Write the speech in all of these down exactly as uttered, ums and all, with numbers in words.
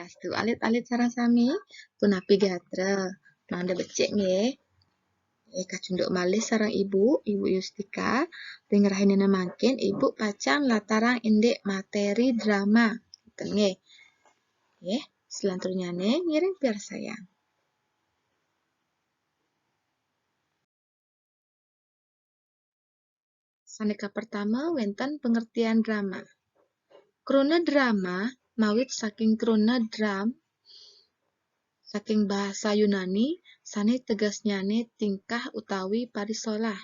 Astu alit-alit sareng sami, punapi gatra? Mangda becik nggih. Eh, kacunduk malih sareng Ibu, Ibu Yustika. Ring rahinane mangkin, Ibu pacang latarang indik materi drama. Ngeten nggih. Nggih, selanturnyane ngiring piarsayang. Sane kapertama, wenten pengertian drama. Kruna drama mawit saking kruna dram, saking bahasa Yunani, sane tegesnyane tingkah utawi parisolah.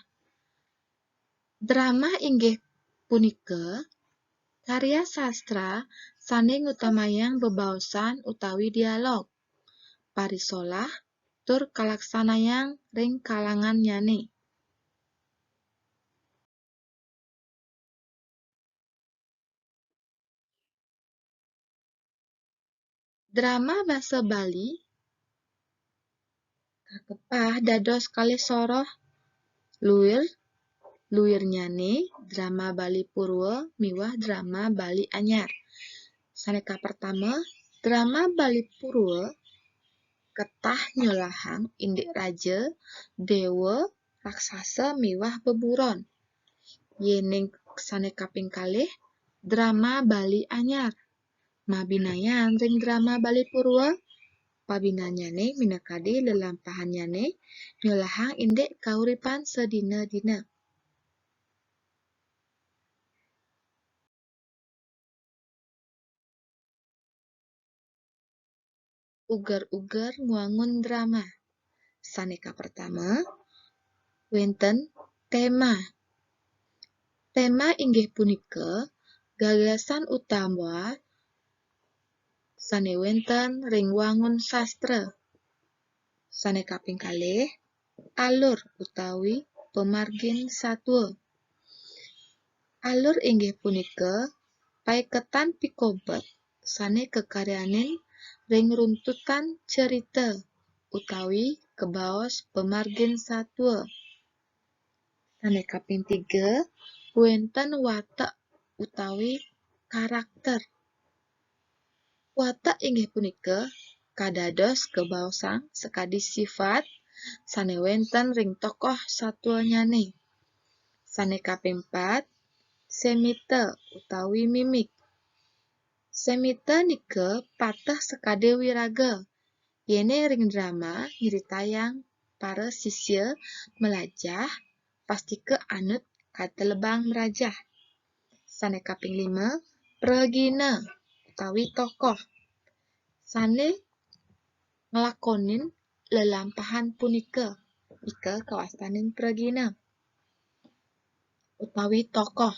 Drama inggih punika karya sastra sane ngutamayang bebaosan utawi dialog, parisolah, tur kalaksanayang ring kalangannyane. Drama basa Bali kakepah dados kalih soroh, luir, luirnyane drama Bali Purwa miwah drama Bali Anyar. Sane kapertama, drama Bali Purwa ketah nyolahang indik raja, dewa, raksasa miwah beburon. Yening sane kaping kalih, drama Bali Anyar mabinayan ring drama Bali Purwa. Pabinanyane minakadi lelampahannyane nyolahang indik kauripan sadina-dina. Uger-uger ngwangun drama. Sane kapertama, wenten tema. Tema inggih punika gagasan utama sane wenten ring wangun sastra. Sane kaping kalih, alur utawi pamargin satua. Alur inggih punika paiketan pikobet sane kakaryanin ring runtutan cerita utawi kabaos pamargin satua. Sane kaping tiga, wenten watek utawi karakter. Watek inggih punika kadados kabaosang sakadi sifat sane wenten ring tokoh satuanyane. Sane kaping pat, semita utawi mimik. Semita nika pateh sakadi wiraga. Yene ring drama nyritayang para sisya malajah, pastika anut katelebang mrajah. Sane kaping lima, pragina utawi tokoh. Sane nglakonin lelampahan punika, nika kawastanin pragina utawi tokoh.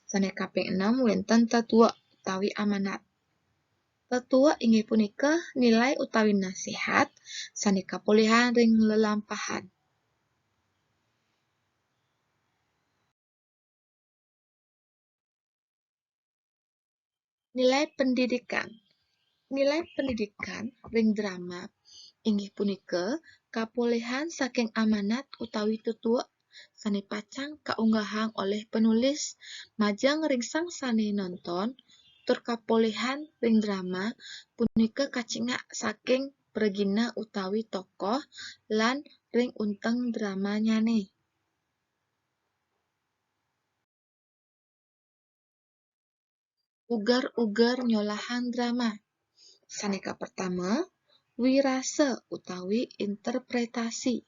Sane kaping enem, wenten tetuek utawi amanat. Tetuek inggih punika nilai utawi nasihat sane kapolihan ring lelampahan. Nilai pendidikan. Nilai pendidikan ring drama inggih punika kapolihan saking amanat utawi tetuek sane pacang kaunggahang olih penulis majeng ring sang sane nonton, tur kapolihan ring drama punika kacingak saking pragina utawi tokoh lan ring unteng dramanyane. Uger-uger nyolahang drama. Sane kapertama, wirasa utawi interpretasi.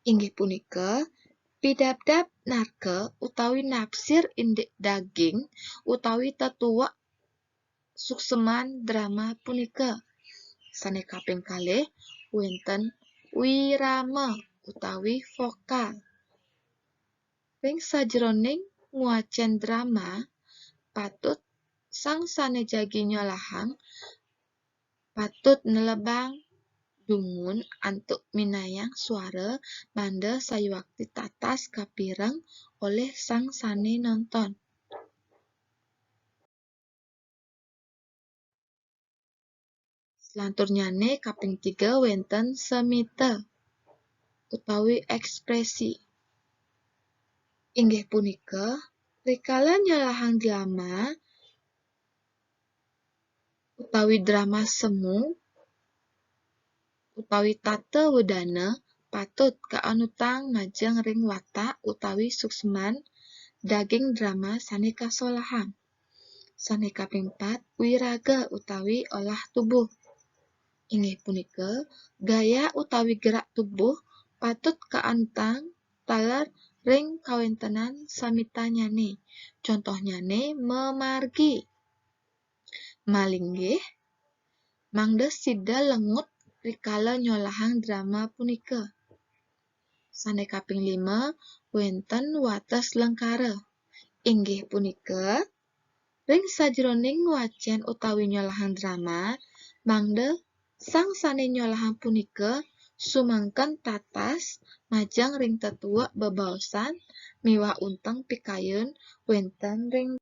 Inggih punika, pidabdab narka utawi nafsir indik daging utawi tetuek sukseman drama punika. Sane kaping kalih, wenten wirama utawi vokal. Ring sajeroning ngwacen drama, patut sang sane jagi nyolahang patut nelebang dumun antuk minayang suara mangda sayuakti tatas kapireng olih sang sane nonton. Selanturnyane kaping tiga wenten semita utawi ekspresi. Inggih punika, rikala nyolahang drama, utawi drama semu utawi tata wedana patut kaanutang majeng ring watak utawi suksman daging drama sane kasolahang. Sane kaping pat, wiraga utawi olah tubuh. Inggih punika, gaya utawi gerak tubuh patut kaanutang taler ring kawentenan samitanyane. Contohnyane, mamargi. Malinggih, mangda sida lengut rikala nyolahang drama punika. Sane kaping lima, wenten wates lengkara. Inggih punika, ring sajeroning ngwacen utawi nyolahang drama, mangda sang sane nyolahang punika sumangken tatas majeng ring tetuek bebaosan miwah unteng pikayun wenten ring